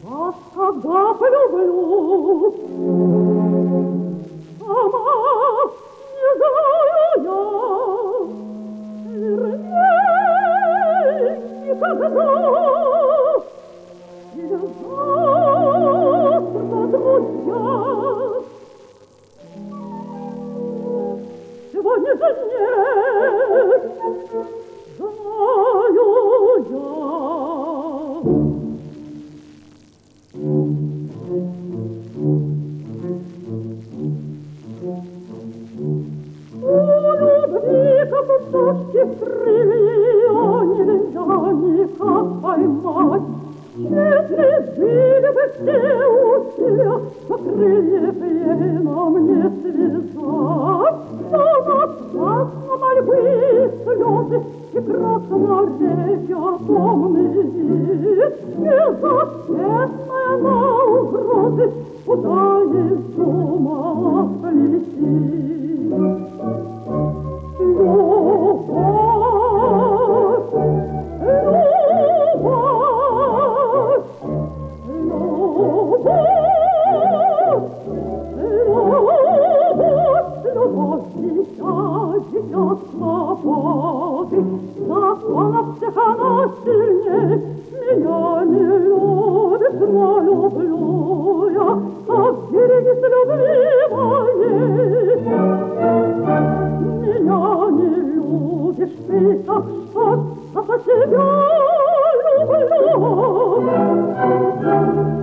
Вас когда полюблю, сама не знаю я, вернее, никогда, или завтра, друзья. Сегодня же нет, знаю я. У любви, как у пташки, крылья нельзя никак поймать. Если были бы все усилия, то крыльев ей нам не связать. Но напрасно мольбы и слезы, и красноречия томный вид. Безответная на угрозы, куда ей вздумала слетит. Любовь, любовь, любовь, любовь, любовь, дитя, дитя свободы, законов всех она сильней. Меня не любишь, но люблю я, так берегись любви моей. Меня не любишь ты, так что ж, зато тебя люблю.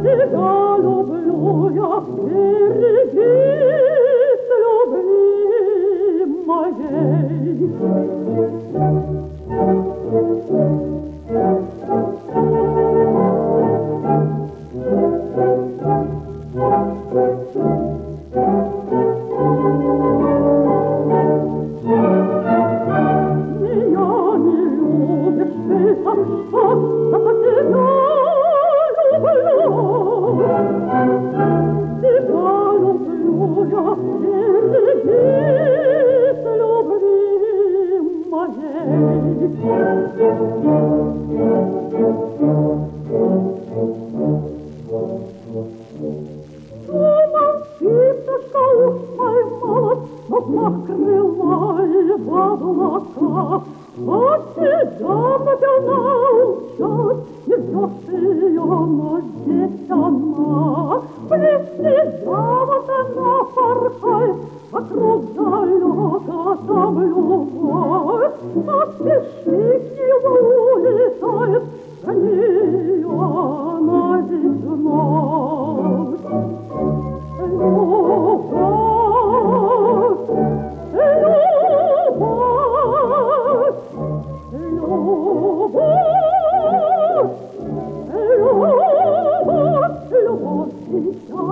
Тебя люблю я, берегись любви моей. Меня не любишь ты, так что ж, зато тебя люблю. Тебя люблю я, берегись любви моей. Думал, ты, пташка, уж поймала, но взмах крыла и в облака. А тебя попела умчать, не ждешь ее, но здесь она. Близ тебя вот она порхает, вокруг далеко там любовь. Поспеши к нему улетает, гони ее она ведь вновь. Любовь, любовь, любовь, любовь, любовь, дитя,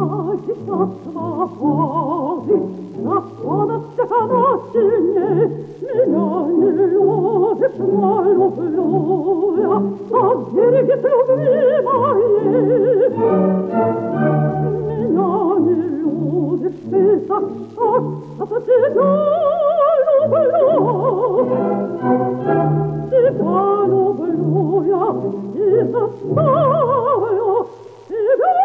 дитя свободы, законов всех она сильней. Меня не любишь, но люблю я, так берегись любви моей. Меня не любишь ты, так что ж, зато тебя люблю. Тебя люблю я и заставлю тебя любить.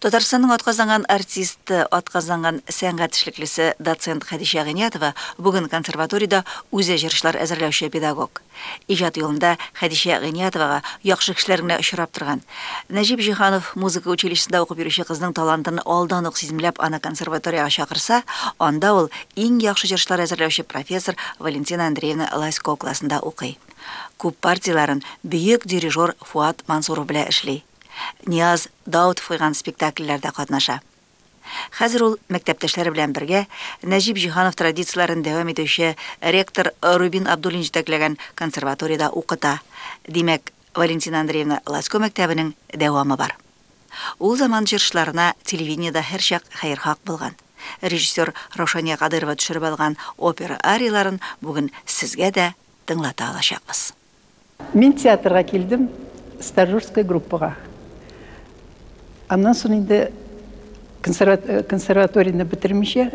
Татарстанның атказанган артисты, атказанган сәнгать эшлеклесе доцент Хәдичә Гыйниятова бүген консерваториядә үзе җырчылар әзерләүче педагог. Иҗат юлында Хәдичә Гыйниятовага яхшы кешеләр генә очрап торган. Нәҗип Җиһанов музыка училищесында укып йөрүче кызның талантын алдан ук сиземләп аны консерваториягә чакырса, анда ул иң яхшы җырчылар әзерләүче профессор Валентина Андреевна Ласько классында укый. Күп партияләрен бөек дирижер Фуат Мансуров белән эшли. Нияз Даутов куйган спектакльләрдә катнаша. Хәзер ул мәктәптәшләре белән бергә Нәҗип Җиһанов традицияләрен дәвам итүче ректор Рубин Абдуллин җитәкләгән консерваториядә укыта. Димәк, Валентина Андреевна Ласько мәктәбенең дәвамы бар. Ул заман җырчыларына телевидениедә һәрчак хәерхак булган. Режиссер Раушания Кадырова төшереп алган опера арияларын бүген сезгә дә тыңлата алачакбыз. Мин театрга килдем стажерская группага. Аннан соң инде консерваторияне бетермичә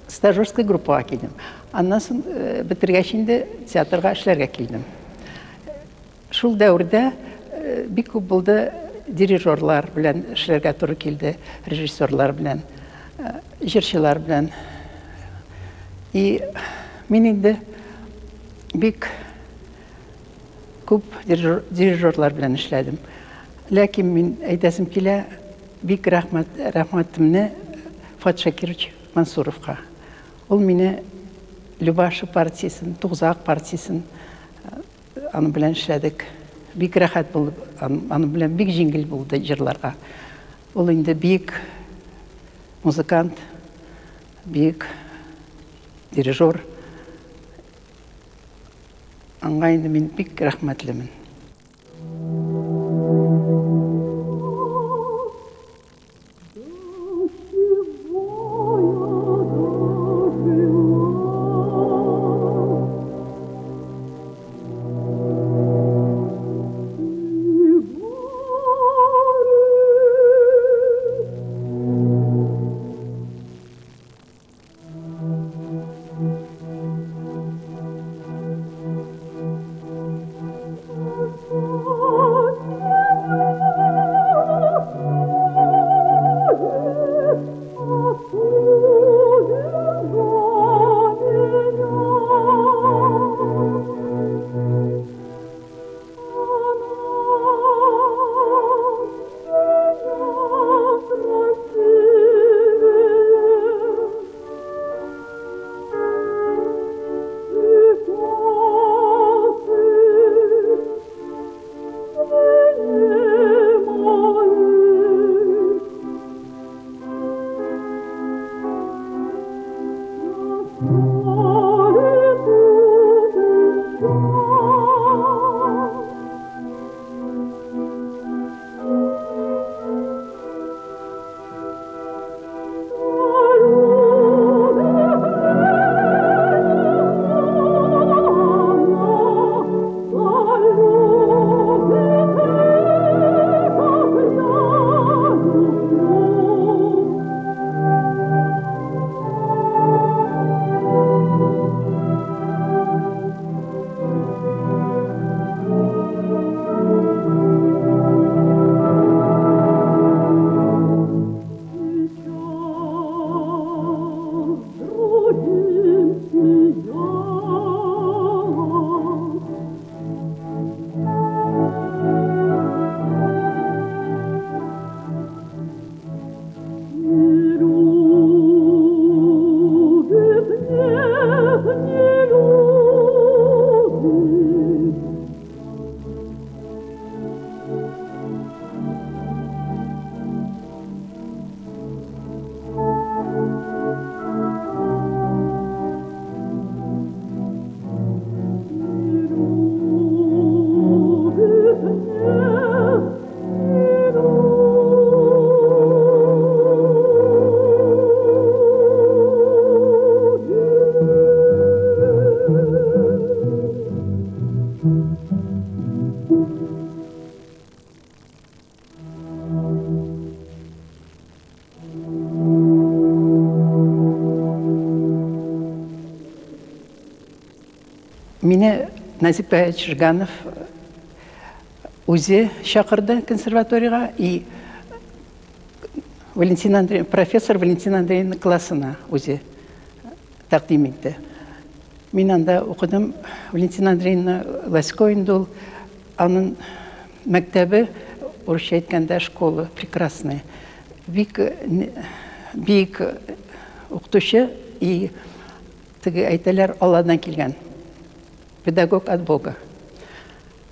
стажерская группага килдем. Аннан соң бетергәч инде театрга эшләргә килдем. Шул дәвердә бик күп булды дирижерлар белән эшләргә туры килде, режиссерлар белән, җырчылар белән. И мин инде бик күп дирижерлар белән эшләдем. Ләкин мин әйтәсем килә, бик рәхмәт, рәхмәтемне Фат Шакирович Мансуровка. Ул мине Любаша партиясен, Тугзак партиясен аның белән эшләдек. Бик рәхәт булды, аның белән бик җиңел булды җырларга. Ул инде бик музыкант, бик дирижер. Аңа инде мин бик рәхмәтлемен. Мине Назип Баевич Жиганов үзе чакырды консерваториягә и Валентина Андреевна, профессор Валентина Андреевна классына үзе тәкъдим итте. Мин анда укыдым. Валентина Андреевна Лосько инде ул, аның мәктәбе, урысча әйткәндә, школа прекрасная. Бик бик укытучы и теге әйтәләр, Алладан килгән. Педагог от Бога.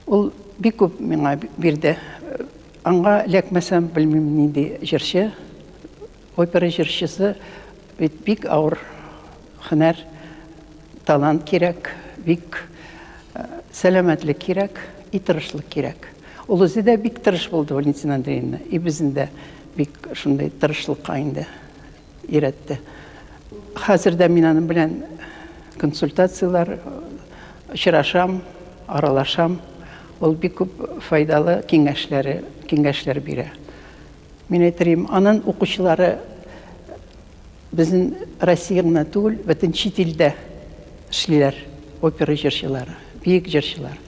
Ул бик күп миңа бирде. Аңа эләкмәсәм, белмим нинди җырчы, опера җырчысы бит бик авыр һөнәр, талант кирәк, бик сәламәтлек кирәк и тырышлык кирәк. Ул үзе дә бик тырыш булды, Валентина Андреевна, и безне дә бик шундый тырышлыкка инде өйрәтте. Хәзер дә мин аның белән консультацияләр, очрашам. аралашам. Ул бик күп файдалы киңәшләре, киңәшләр бирә. Мин әйтер идем, анын укучылары безнең Россия гына түгел, бөтен чит илдә эшлиләр, опера җырчылары, бөек җырчылар.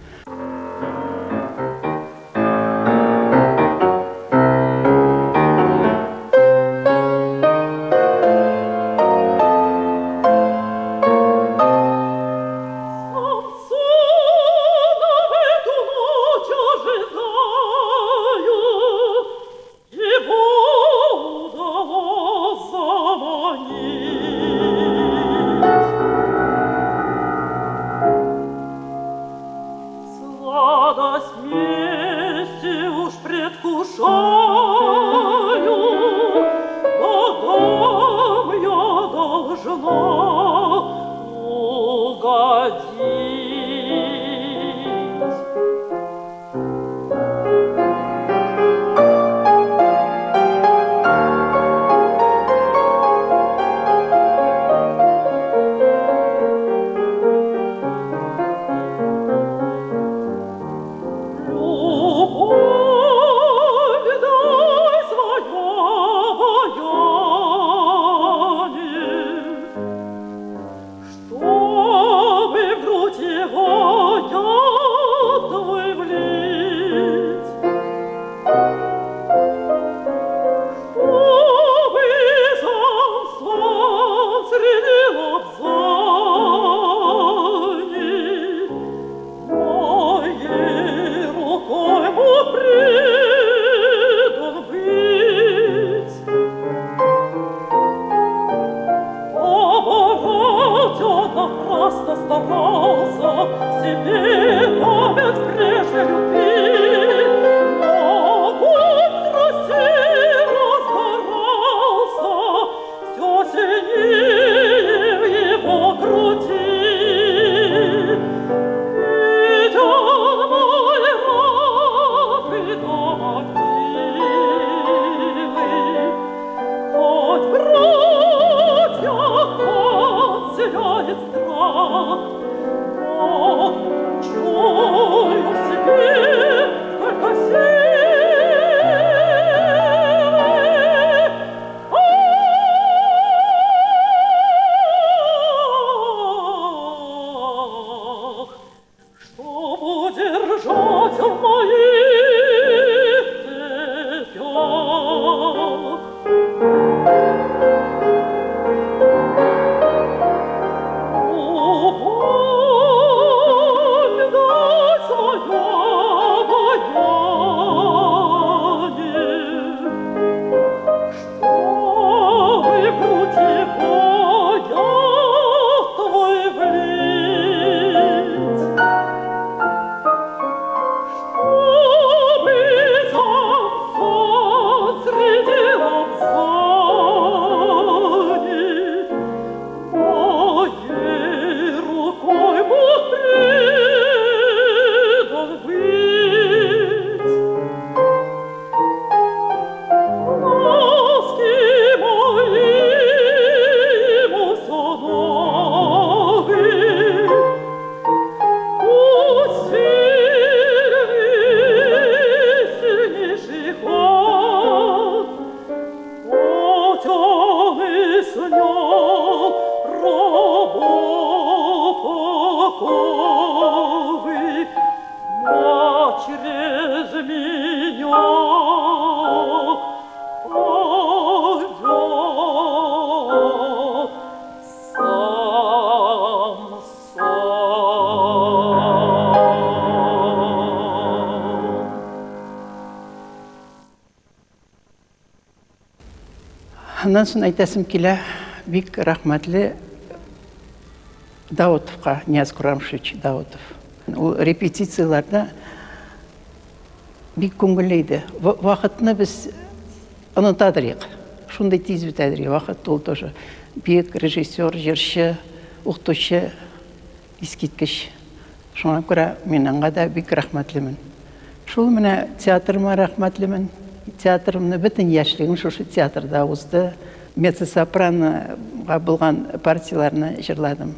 Аннан соң әйтәсем килә, бик рәхмәтле Даутовка, Нияз Курамшевич Даутов. Ул репетицияләрдә бик күңелле иде. Вакытны без онытадыр идек. Шундый тиз үтәдер вакыт ул тоже. Бик режиссер, җырчы, укытучы, искиткеч. Шуңа күрә мин аңа да бик рәхмәтлемен. Шул менә театрыма рәхмәтлемен. Театрымны бөтен яшьлегем шушы театрда узды. Меццо-сопрано булган партияләрне җырладым.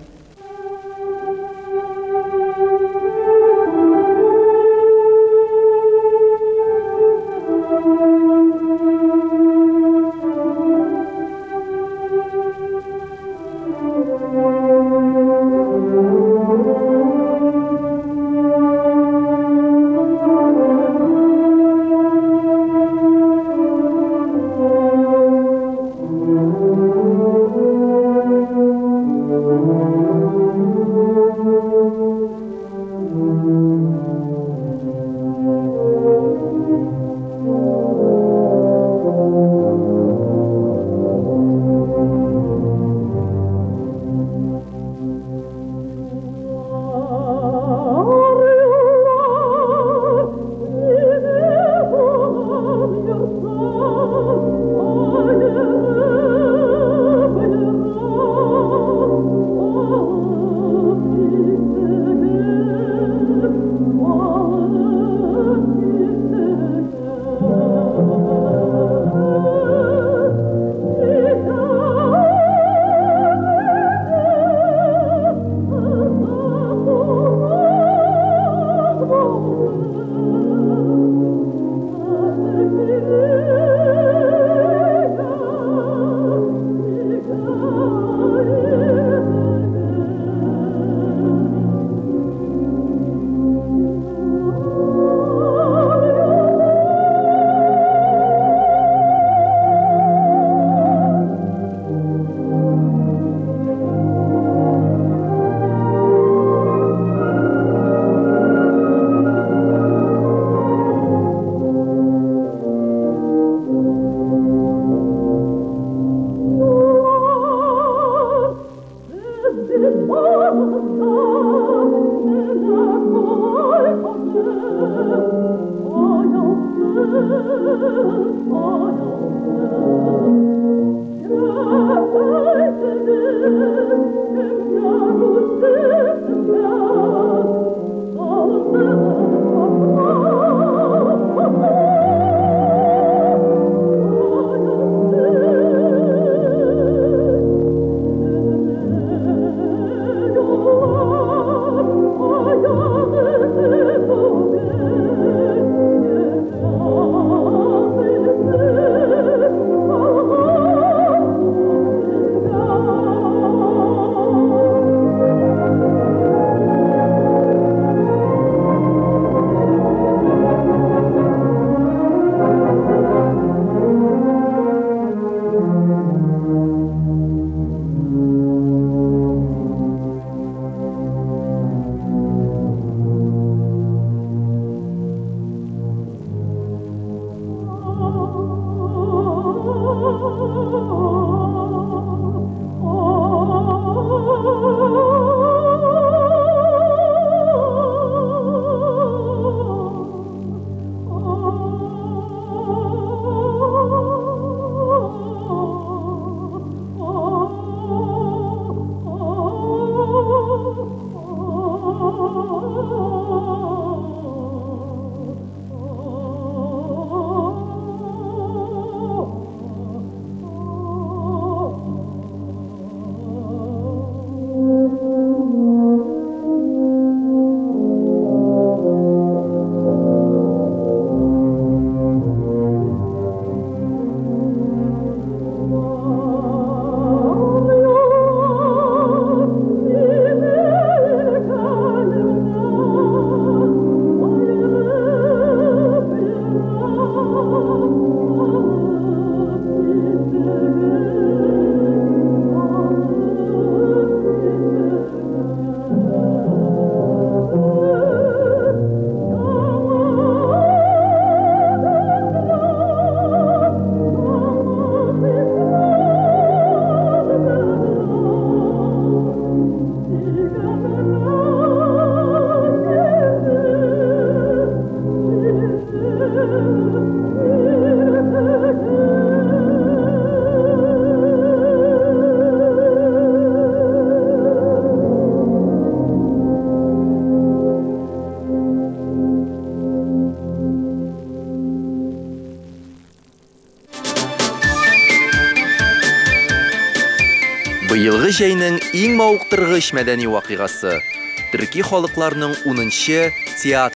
Быелгы җәйнең иң мавыктыргыч мәдәни вакыйгасы – төрки халыкларның 10 театр